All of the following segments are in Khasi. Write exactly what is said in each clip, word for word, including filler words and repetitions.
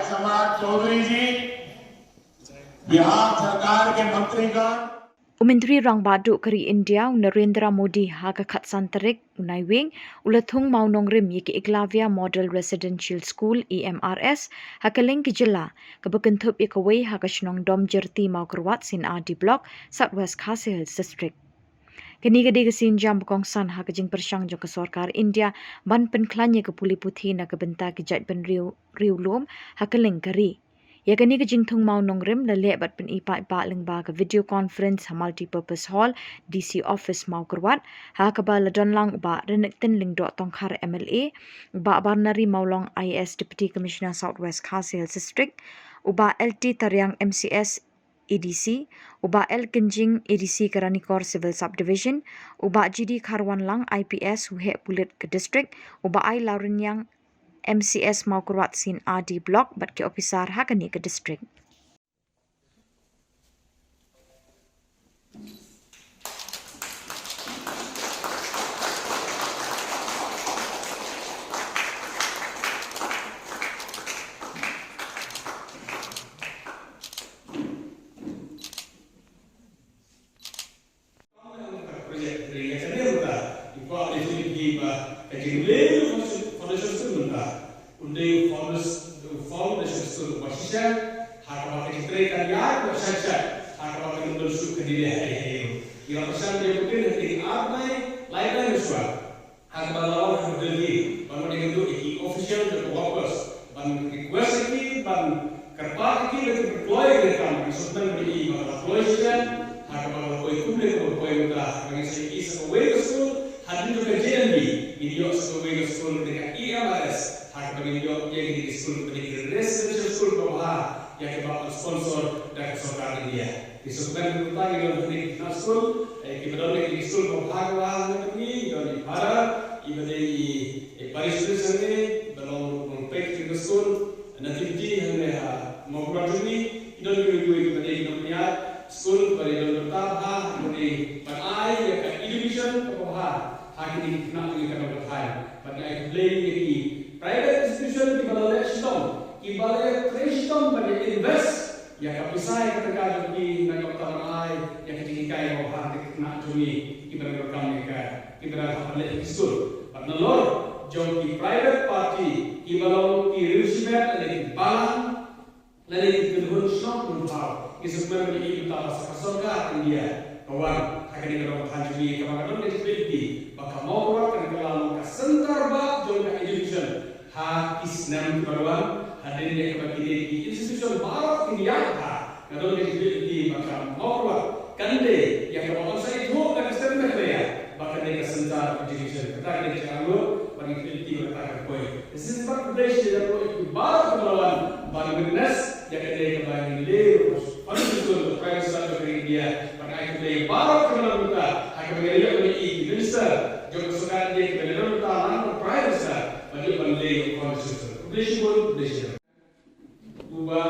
समाज चौधरी जी, बिहार सरकार के मंत्रीगण। U Myntri Rangbah Duh ka ri India, u Narendra Modi, ha ka khatsan tarik u Naiwieng, u la thung mawnongrim ïa ki Eklavya Model Residential School, E M R S, ha kylleng ki jylla, kaba kynthup ïa kawei ha ka shnong Domjyrti Mawkyrwat C and R D Block, South West Khasi Hills District. Kane ka dei ka sienjam ba kongsan ha ka jingpyrshang jong ka sorkar India ban pynkhlaiñ ïa ka pule puthi na ka bynta ki jaitbynriew riewlum ha kylleng ka ri. Ïa kane ka jingthung mawnongrim la leh bad pyni paidbah lyngba ka video conference ha Multipurpose Hall, D C Office Mawkyrwat, ha kaba la don lang u Bah Renikton Lyngdoh Tongkhar M L A, u Bah Barnari Mawlong I A S Deputy Commissioner South West Khasi Hills District, u Bah L T Tariang M C S A D C, u Bah L Kynjing A D C ka Ranikor Civil Subdivision, u Bah G D Kharwanlang I P S u heh pulit ka district, u Bah I Lawriniang M C S Mawkyrwat C and R D Block bad ki ophisar ha kane ka district. Ka project ring ïa kane mynta, i kwah leh shuh ïa phi ba ka jingleh foundation stone mynta, un dei u foundation, u foundation stone uba shisha, ha kaba ka jingtrei kan ïaid uba shisha, ha kaba kan ym don shuh ka delay ha ïing ha ïing. Ngi la pyrshang ïa phi ha ki ar bnai, lai bnai mynshuwa. Ha kaba la wan ha ka Delhi, ban wan ïakynduh ïa ki official jong ka WAPS, ban request ïa ki, ban kyrpad ïa ki ba kin kloi ïa ka kam, ngi sngewthuh ba ïa ki ba la kloi shisha, ha kaba la poi kumne kaba poi mynta, ba ngin sa ïoh sa kawei ka skul, hadien jong ka J N V, ngin ïoh sa kawei ka skul, kane ka E M R S, ha kaba ngin ïoh ïa kine ki skul, kine ki residential skul kaba bha, ïa kaba sponsor da ka sorkar India. Ki sngewthuh mynta ngi don hangne ki khynnah skul, eh, kiba don hangne ki skul kaba bha kaba bha hangne, ngi don i Phadar, iba dei i, i parish priest hangne, ba long, long peit ki skul, Nativity hangne ha Mawkyrwat jong ngi, ngi don kiwei kiwei kiba dei ki nongpynïaid skul, ba dei don bynta bha, ba dei ban ai ïa ka education kaba bha ha kine ki khynnah jong ngi ka dong ka thaiñ. Bad ngi ai khublei ïa ki private institution kiba la leh shitom, kiba la leh trei shitom ban ïa invest ïa ka pisa ïa ka tyngka jong ki na ka bynta ban ai ïa ka jinghikai ba bha ha ki khynnah jong ngi kiba dang donkam ïa ka, kiba dang hap ban leh ki skul. Bad nalor jong ki private party kiba long ki riewshimet lane ki balang lane ki kynhun shnong kynhun thaw, ngi sngewthuh ba ïa ki mynta ba sa ka sorkar India ka wan ha kane ka dong ka thaiñ jong ngi, kaba ka don ka jingkyrpad ba ka Mawkyrwat kan kylla long ka center ba jong ka education ha ki snem kiba wan, hadien ïa kaba kine ki institution baroh kin ïaid bha, nga don ka jingkyrpad ba ka Mawkyrwat kan dei ïa kaba yn sa ithuh da ka snem ka tnat ba kan dei ka center of education. Kata ka dei ka jingangnud ba ngi kyrpad ba kata kan poi. Ka shisien pat khublei shibun ïa ki baroh kiba la wan ban witness ïa kane kaba ngi leh ruh. Honorable Prime Minister jong ka India, bad ai khublei baroh kiba la mynta ha kaba ngi la ïoh ban ïohi ki Minister jong ka sorkar India kiba la mynta lang Prime Minister ban ïoh ban leh ïa ka Constitution. Khublei shibun, khublei shibun. Uba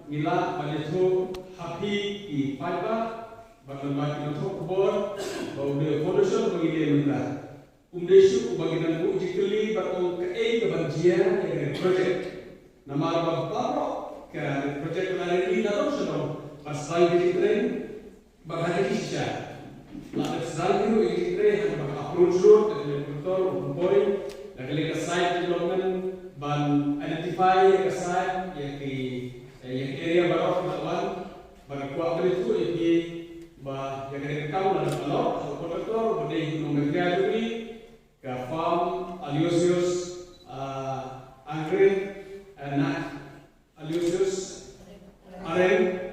ngi lah ban ïathuh ha phi ki paidbah bad lem bad ki nongthoh khubor ba u dei u foundation ba ngi leh mynta. Um dei shuh uba ngi dang buh jingkylli bad ong kaei kaban jia ïa kane ka project. Namar ba baroh kane ka project ka la ready na dong sha dong. Ban sdang ka jingtrei bad ha ka jingshisha. La dep sdang ki ruh ïa ka jingtrei ha kaba ka approach road, da ka liang contractor u poi, da ka liang ka site development ban identify ïa ka site, ïa ki, ïa ki area baroh ki la wan. Ba nga kwah ban ïathuh ïa phi ba ïa kane ka kam la dep allot ha u contractor uba dei u nong Meghalaya jong ngi, ka firm Aloysius, ah, Angre, eh, Knight Aloysius Areng,